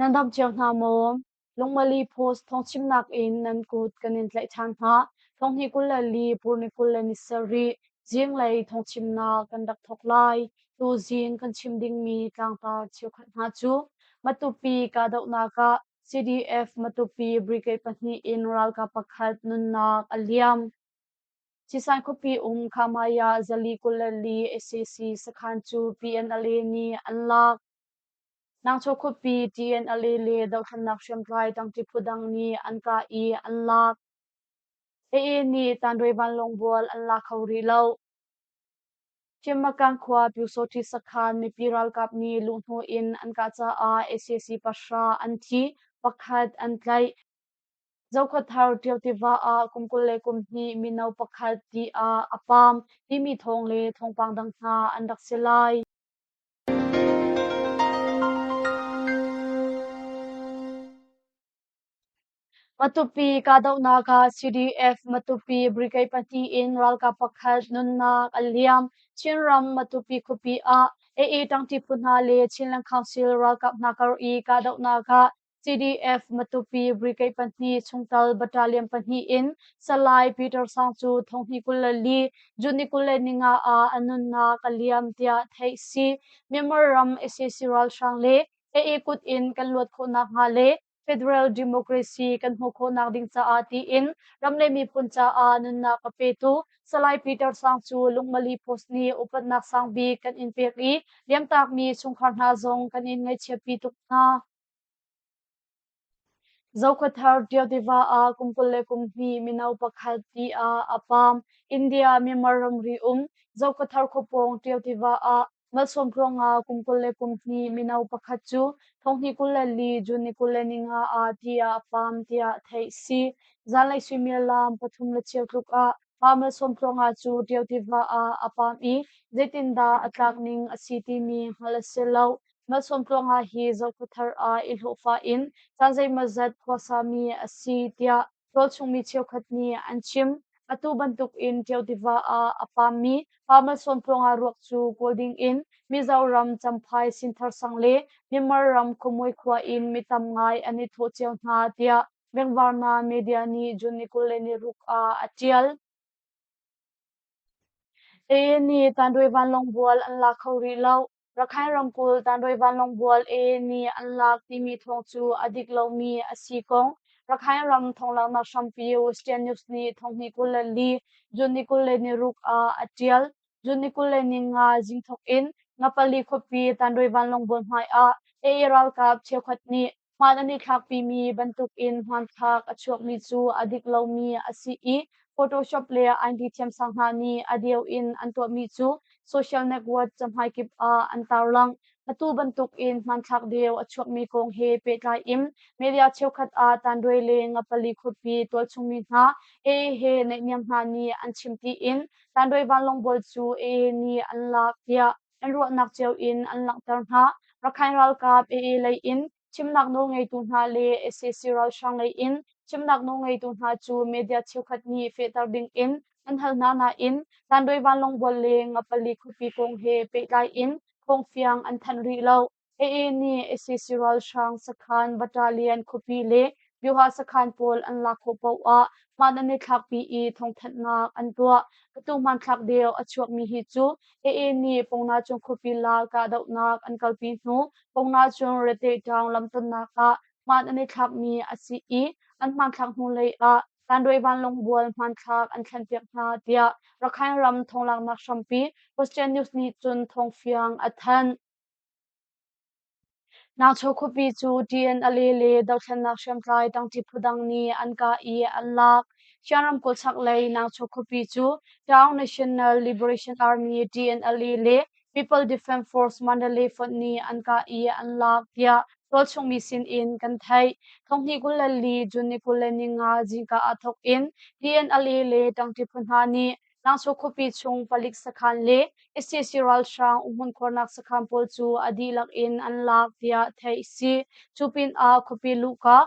Nan dam cio hna maw? Lungmali Post thawngchimnak in nan kut kan in tlaih ṭhan hna. Thonghnih 24 purni 27 zinglei thawngchimnak kan rak thawk lai. Tuzing kan chim dingmi tlangtar cheukhat hna cu Matupi kahdohnak ah CDF Matupi Brigade pahnih in ralkap pakhat nunnak a liam. Cisan khuapi um Khamaya zali 24 sac sakhan cu PNLA nih an lak. Nangchaw khuapi TNLA le dohthlennak hriamtlai tangṭi phu dang nih an kah i an lak. AA nih Tanrui vanlawng bual an la kho rih lo. Cimmakang khua Pyusawṭhi sakhan mipi ralkap nih luhhnawh in an kah caah sac pahra an thi, pakhat an tlaih. Zokhawthar Ṭio tiva ah kum 22 mino pakhat ti ah a paam timi thawng le thawngpang dang hna an rak si lai. Matupi kahdohnak ah CDF Matupi Brigade pahnih in ralkap pakhat nunnak a liam. Chinram Matupi khuapi ah AA ṭangṭi phu hna le Chinland Council ralkap hna kar i kahdohnak ah CDF Matupi Brigade pahnih chungtel battalion pahnih in Salai Peter Sang cu thonghnih 24 June ni 25 ah a nunnak a liam tiah theih si. Myanmar ram sac ralhrang le AA kut in kan luat khawh nakhnga le federal democracy kan hmuh khawhnak ding caah tiin ram le miphun caah nunnak a petu Salai Peter Sang cu Lungmali Post nih upatnak sang bik kan in pek i liamtakmi chungkhar hna zong kan in ngaihchiatpi tuk hna. Zokhawthar Ṭio tiva ah kum 22 mino pakhat ti ah a paam. India Myanmar ramri um Zokhawthar khuapawng Ṭio tiva ah Malsawmtluang ah kum 22 mino pakhat cu thonghnih 24 June ni 25 ah ti ah a paam tiah theih si. Zanlei suimilam pathum le cheu tluk ah pa Malsawmtluang ah cu Ṭio tiva ah a paam i zeitindah a tlak ning a si timi hngalh a si lo. Malsawmtluanga hi Zokhawthar ah i hlawhfa in caan zeimawzat khuasami a si tiah tualchung mi cheukhat nih an chim. Atu bantuk in Ṭio tiva ah a paammi Pa Malsawmtluanga ruak cu kawl ding in Mizoram Champhai Sinthar sang le Myanmar ram Khuamuai khua in mi tam ngai an i thawh cio hna tiah Bengvarna media nih June ni 26 ah a ṭial. AA nih Tanrui vanlawng bual an la kho rih lo. Rakhine ramkulh Tanrui vanlawng bual AA nih an lak timi thawng cu a dik lomi a si kong Rakhine ram thawnglanghnak hrampi Western News nih thonghnih 24 June ni 26 ah a ṭial. June ni 25 zing thawk in Ngapali khuapi Tanrui vanlawng bual hmai ah AA ralkap cheukhat nih Hmaan an i thlakpimi bantukin hmanthlak a chuakmi cu a dik lomi a si i Photoshop le IT thiamsang hna nih a deu in an tuahmi cu social network cahmai kip ah an tarlangh. Atu bantukin hmanthlak deu a chuakmi kong he pehtlai in media cheukhat ah Tanrui le Ngapali khuapi tualchungmi hna AA he naihniam hna nih an chim tiin Tanrui vanlawng bual cu AA nih an lak tiah an ruahnak cio in an langhter hna. Rakhine ralkap AA lei in chimnak nawlngeitu hna le sac ralhrang lei in chimnak nawlngeitu hna cu media cheukhat nih fehter ding in an hal hna nain Tanrui vanlawng bual le Ngapali khuapi kong he pehtlai in thawngfiang an thanh rih lo. AA nih sac ralhrang sakhan battalion khuapi le Byuha sakhan pawl an lak khawh paoh ah hmaan an i thlakpi i thawngthanhnak an tuah. Atu hmanthlak deu a chuakmi hi cu AA nih Pongnacung khuapi la kahdohnak an kalpi hnu Pongnacung Reteṭaung lamtonnak ah hmaan an i thlakmi a si i an hmanthlak hnulei ah Tanrui vanlawng bual hmanthlak an thlenpiak hna tiah Rakhine ram thawnglaknak hrampi Western News nih cun thawngfiang a thanh. Nangchaw khuapi cu TNLA le dothlennak hriamtlai tangṭi phu dang nih an kah i an lak. Shan ramkulh chaklei Nangchaw khuapi cu Town National Liberation Army TNLA le People Defense Force Mandalay fonh nih an kah i an lak tiah tualchung mi sin in kan theih. Thonghnih 24 June ni 25 zingka ah thawk in TNLA le tangṭi phu hna nih Nangchaw khuapi chung palik sakhan le sac ralhrang umhmun khuarnak sakhan pawl cu a dihlak in an lak tiah theih a si. Cu pinah khuapi luhka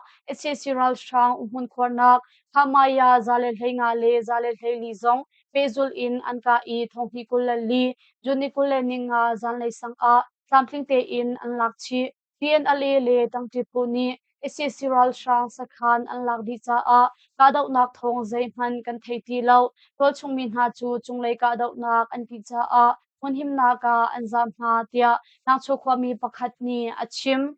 sac ralhrang umhmun khuarnak Khamaya 115 le 114 zong pehzulh in an kah i thonghnih 24 June ni 25 zanlei sang ah tlamtling tein an lak chih. TNLA le ṭangṭi phu nih sac ralhrang sakhan an lak dih caah kahdohnak thawng zeihmanh kan thei ti lo. Tualchung mi hna cu cunglei kahdohnak an ṭih caah hmunhimnak ah an zaam hna, tiah Nangcho khuami pakhat nih a chim.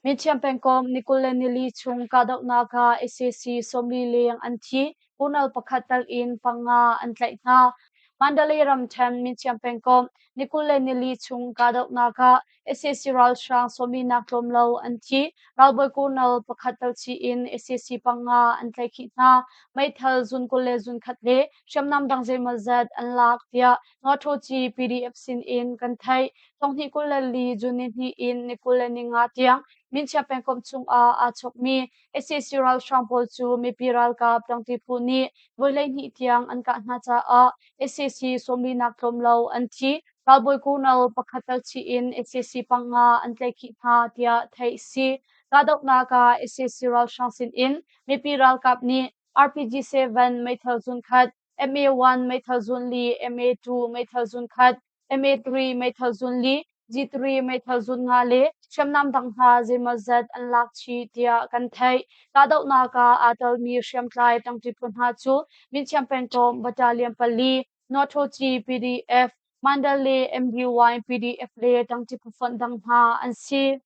Mithiam pengkomh ni 24 chung kahdohnak ah sac 40 leng an thi, unau pakhat tal in panga an tlaih hna. Mandalay ramṭhen Mithiam pengkomh ni 24 chung kahdohnak ah sac ralhrang 40 nak tlawm lo an thi, ralbawi colonel pakhat tal chih in sac panga an tlaihkhih hna. Meithal zun 21 le hriamnam dang zeimawzat an lak tiah Ngaṭhoci PDF sin in kan theih. Thonghnih 24 June nihnih in ni 25 tiang Minchia pengkomh chungah aa chawkmi sac ralhrang pawl cu mipi ralkap ṭangṭi phu nih voi 12 tiang an kah hna caah sac 40 nak tlawm lo an thi. Ralbawi colonel pakhat tal chih in sac panga an tlaihkhih hna tiah theih a si. Kahdohnak ah sac ralhrang sin in mipi ralkap nih RPG-7 meithal zun khat, MA-1 meithal zun li, MA-2 meithal zun khat, MA3 meithal zun li, G3 meithal zun nga le hriamnam dang hna zeimawzat an lak chih tiah kan theih. Kahdohnak ah aa telmi hriamtlai ṭangṭi phu hna cu Minthiam pengkomh Battalion 4, Nawṭhoci PDF, Mandalay MBY PDF le ṭangṭi phufonh dang hna an si.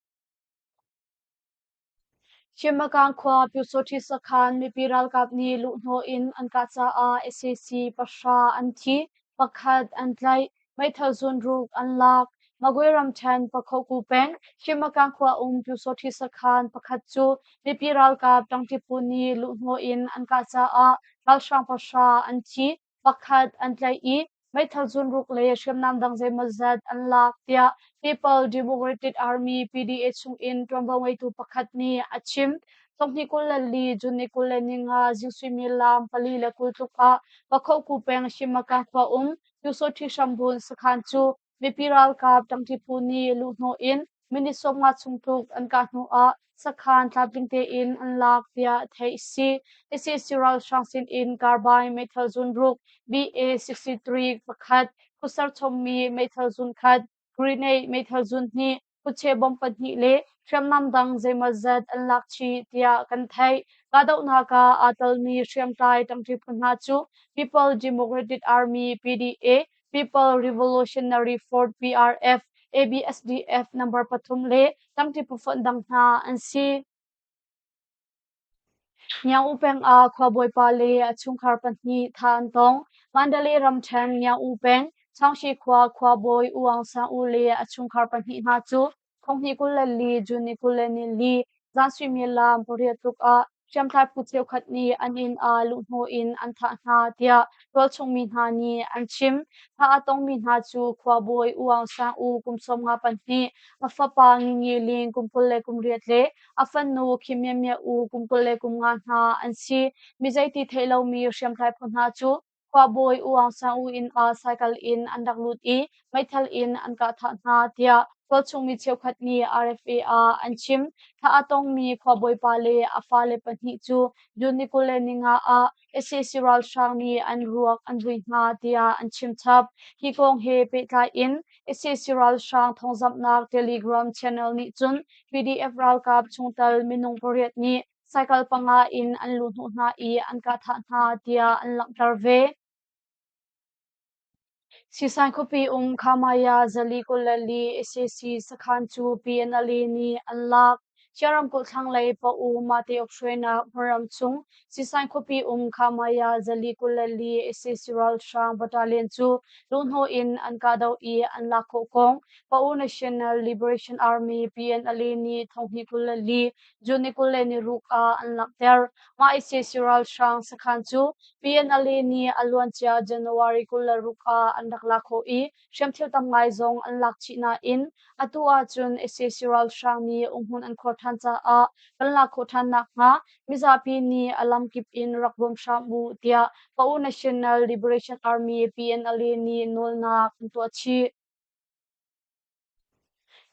Hrimakang khua Pyusawṭhi sakhan mipi ralkap nih luhhnawh in an kah caah sac 10 an thi, pakhat an tlaih, meithal zunruk an lak. Magwe ramṭhen Pakhoku peng Hrimakang khua um Pyusawṭhi sakhan pakhat cu mipi ralkap ṭangṭi phu nih luhhnawh in an kah caah ralhrang 10 an thi, pakhat an tlaih i meithal zunruk le hriamnam dang zeimawzat an lak tiah People Democratic Army PDA chungin ṭuanvo ngeitu pakhat nih a chim. Thonghnih 24 June ni 25 zing suimilam 4:20 tluk ah Pakhoku peng Shimaka khua um Pyusawṭhi hrambun sakhan cu mipi ralkap ṭangṭi phu nih luhhnawh in minute 50 chung tluk an kah hnu ah sakhan tlamtling tein an lak tiah theih a si. Sac ralhrang sin in carbine meithal zunruk BA-63 pakhat, khuasar chommi meithal zun khat, grenade meithal zun hnih, kutche bomb pahnih le hriamnam dang zeimawzat an lak chih tiah kan theih. Kahdohnak ah aa telmi hriamtlai ṭangṭi phu hna cu People Democratic Army PDA, People Revolutionary Front PRF, ABSDF number 3 le ṭangṭi phufonh dang hna an si. Ngiang U peng ah khuabawipa le a chungkhar pahnih thah an tong. Mandalay ramṭhen Ngiang U peng Changshi khua khuabawi U Aung San U le a chungkhar pahnih hna cu thonghnih 24 June ni 24 zan suimilam 8 tluk ah hriamtlai phu cheukhat nih an inn ah luhhnawh in an thah hna tiah tualchung mi hna nih an chim. Thah a tongmi hna cu khuabawi U Aung San U kum 52, a fapa Ngi Ngi Ling kum 28 le a fanu Khi Mya Mya U kum 25 hna an si. Mi zeiti theih lomi hriamtlai phu hna cu khuabawi U Aung San U inn ah cycle in an rak lut i meithal in an kah thah hna tiah tualchung mi cheukhat nih RFA ah an chim. Thah a tongmi khuabawipa le a fale pahnih cu June ni 25 ah sac ralhrang nih an ruak an vui hna tiah an chim chap. Hi kong he pehtlai in sac ralhrang thawngzamhnak Telegram channel nih cun PDF ralkap chungtel minung pariat nih cycle panga in an luhhnawh hna i an kah thah hna tiah an langhter ve. Sisain khuapi um Khamaya Zali 24 sac sakhan cu PNLA nih an lak. Chia ramkulh thlanglei Pa-U Mate ukhruainak hmunram chung Sisain khuapi um Khamaya Zali 24 sac ralhrang battalion cu luhhnawh in an kahdoh i an lak khawh kong Pa-U National Liberation Army PNLA nih thonghnih 24 June ni 26 ah an langhter. Mah sac ralhrang sakhan cu PNLA nih a luancia January 26 ah an rak lak khawh i hriamthil tam ngai zong an lak chih nain atu ahcun sac ralhrang nih umhmun an khuar ṭhan caah kan lak khawh ṭhan nakhnga mizapi nih a lamkip in rak bawm hram u tiah Pa-U National Liberation Army PNLA nih nawlnak an tuah chih.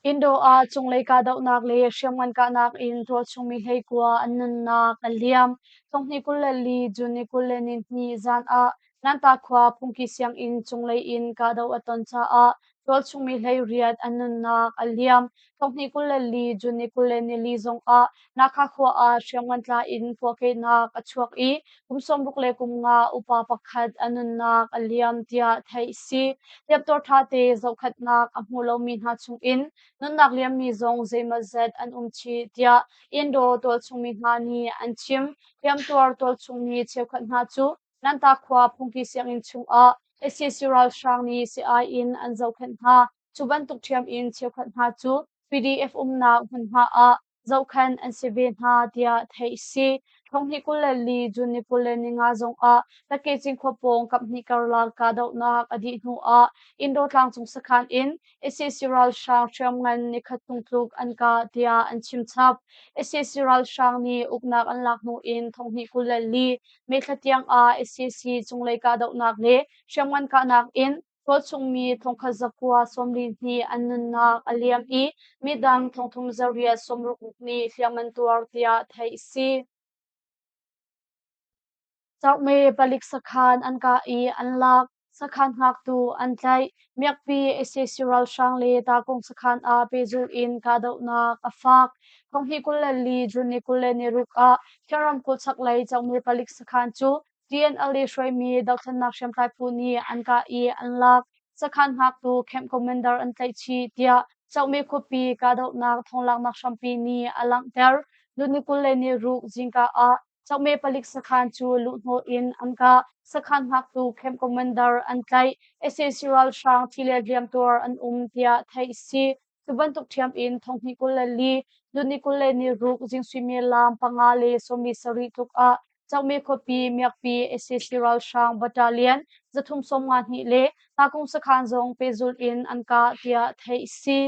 Indo ah cunglei kahdohnak le hriamngan kahnak in tualchung mi 19 an nunnak a liam. Thonghnih 24 June ni 22 zan ah Nanta khua phungki sianginn cunglei in kahdoh a ton caah tualchungmi 18 an nunnak a liam. Thonghnih 24 June ni 24 zong ah Nakha khua ah hriamngan tla in puahkehnak a chuak i kum 65 upa pakhat a nunnak a liam tiah theih a si. Hliamtuar ṭhate zohkhenhnak a hmu lomi hna chungin nunnak liammi zong zeimawzat an um chih tiah Indaw tualchungmi hna nih an chim. Hliamtuar tualchungmi cheukhat hna cu Nanta khua phungki sianginn chungah sac ralhrang nih sii-ai in an zohkhenh hna. Cu bantuk ṭhiam in cheukhat hna cu PDF umnak hmunhma ah zohkhenh an si ve hna tiah theih a si. Thonghnih 24 June ni 25 zongah Take Cinkhua pawng kaphnih karlak kahdohnak a dih hnu ah Indo tlangcung sakhan in sac ralhrang hriamngan nikhat chung tluk an kah tiah an chim chap. Sac ralhrang nih uknak an lak hnu in thonghnih 24 May thla tiang ah sac cunglei kahdohnak le hriamngan kahnak in tualchungmi thongkhat zakua 42 an nunnak a liam i midang thongthum zariat 60 nih hliam an tuar tiah theih a si. Caukme palik sakhan an kah i an lak. Sakhan hngaktu an tlaih. Miakpi sac ralhrang le Takung sakhan ah pehzulh in kahdohnak a fak. Thonghnih 24 June ni 26 ah Chin ramkulh chaklei Caukme palik sakhan cu TNLA hruaimi dothlennak hriamtlai phu nih an kah i an lak. Sakhan hngaktu camp commander an tlaih chih tiah Caukme khuapi kahdohnak thawnglaknak hrampi nih a langhter. June ni 26 zingka ah Caukme palik sakhan cu luhhnawh in an kah. Sakhan hngaktu camp commander an tlaih. Sac ralhrang thi le hliamtuar an um tiah theih a si. Cu bantuk ṭhiam in thonghnih 24 June ni 26 zing suimilam 5 le 47 tluk ah Caukme khuapi miakpi sac ralhrang battalion 352 le Nakung sakhan zong pehzulh in an kah tiah theih a si.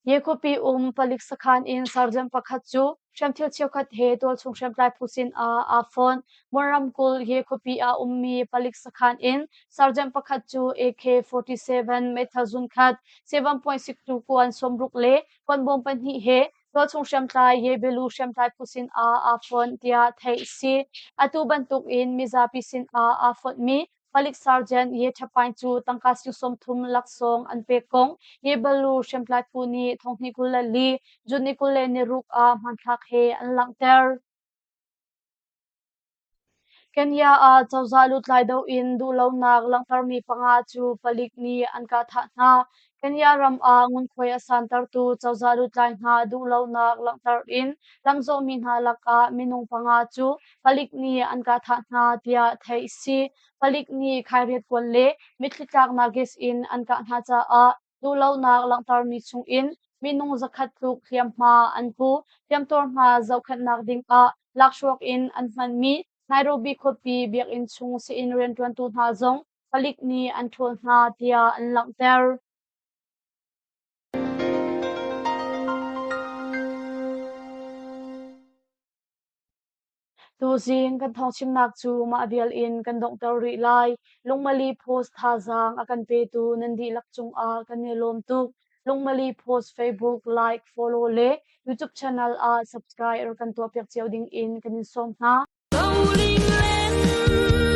Ye khuapi um palik sakhan in sergeant pakhat cu hriamthil cheukhat he tualchung hriamtlai phu sin ah aa fonh. Mon ramkulh Ye khuapi ah ummi palik sakhan in sergeant pakhat cu AK-47 meithal zunkhat 7.62 kuan 60 le kuanbawm pahnih he tualchung hriamtlai Ye Belu hriamtlai phu sin ah aa fonh tiah theih a si. Atu bantuk in mizapi sin ah aa fonhmi Palik Sergeant Ye Thapaing cu tangka sing 30 laksawng an pek kong Ye Balu hriamtlai phu nih thonghnih 24 June ni 26 ah hmanthlak he an langhter. Kenya ah cozah lutlai doh in duhlonak langhtermi panga cu palik nih an kah thah hna. Kenya ram ah ngunkhuai a santertu cozah lutlai hna duhlonak langhter in lamzawhmi hna lakah minung panga cu palik nih an kah thah hna tiah theih a si. Palik nih khairiat kuan le mitthli tlaknak gas in an kah hna caah duhlonak langhtermi chungin minung 100 tluk hliamhma an pu. Hliamtuar hna zohkhenhnak dingah lakhruak in an hmanmi Nairobi khuapi biakinn chung sii-inn rianṭuantu hna zong palik nih an ṭhawl hna tiah an langhter. Tuzing kan thawngchimnak cu mah vial in kan donghter rih lai. Lungmali Post thazaang a kan petu nan dihlak cungah kan i lawm tuk. Lungmali Post Facebook like, follow le YouTube channel ah subscribe kan tuahpiak cio ding in kan in sawm hna. Rolling land.